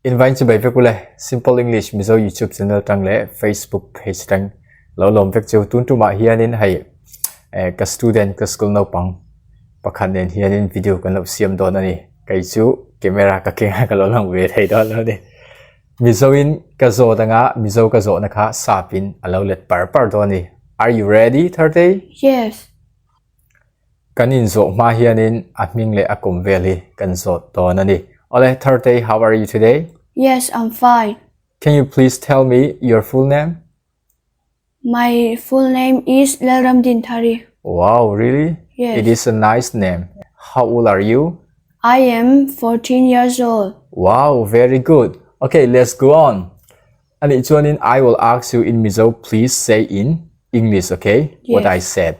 Invine chibai vek ule Simple English Mizo YouTube channel tang leh Facebook page tang lo lawm vek chu tun tumah hianin hei eh, ka student ka school naupang pakhat nen hianin video kan lo siam dawn a ni kei chu camera ka keng a ka lo lang ve thei dawn lo ni Mizo in ka zawt anga Mizo ka zawhna kha sap in a lo let par par dawn a ni Are you ready Thirtei? Yes. Kan inzawh hma hianin a hming leh a kum vel hi kan zawt dawn a ni. Awle, Thirtei, how are you today? Yes, I'm fine. Can you please tell me your full name? My full name is Lalramdinthari. Wow, really? Yes. It is a nice name. How old are you? I am 14 years old. Wow, very good. Okay, let's go on. Ani chuanin I will ask you in Mizo, please say in English, okay? What I Yes. said.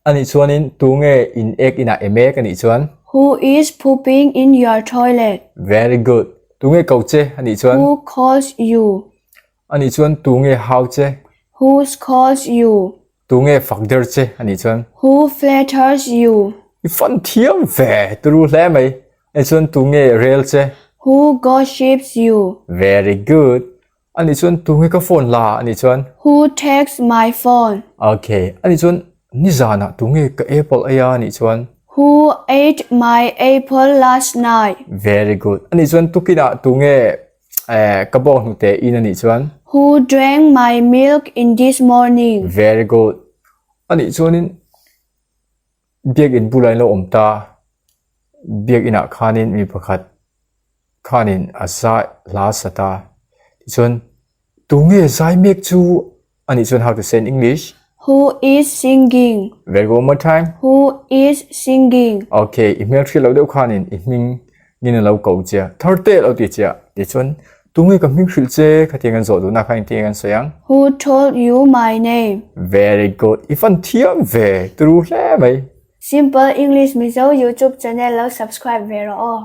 Ani chuanin tunge in ek ina emek ani chuan. Who is pooping in your toilet? Very good. Tunge ko che ani chuan. Who calls you? Ani chuan tunge hau che. Who calls you? Tunge fak der che ani chuan. Who flatters you? I fan thiam ve turu hle mai. Ani chuan tunge rel che. Who gossips you? Very good. Ani chuan tunge ka phone la ani chuan. Who takes my phone? Okay. Ani chuan nizana tunge ka apple aya ani chuan. Who ate my apple last night? Very good. Ani chuan tukina tunge eh ka bawng hnute in ani chuan. Who drank my milk in this morning? Very good. Ani chuanin biak in bula in lo awm ta biak inah khanin mi pakhat khanin a zai hla sa ta tichuan tunge zai mek chu ani chuan how to say in English? Who is singing? Very good. One more time. Who is singing? Okay, i hmel hriat lo deuh khanin i hming ngin a lo ko che thar te lo ti che tichuan tunge ka hming hrilh che khatiang an zawh duhna kha engtin an sawi ang? Who told you my name? Very good. I fan thiam ve turu hle mai. Simple English Mizo YouTube channel lo subscribe ve rawh aw.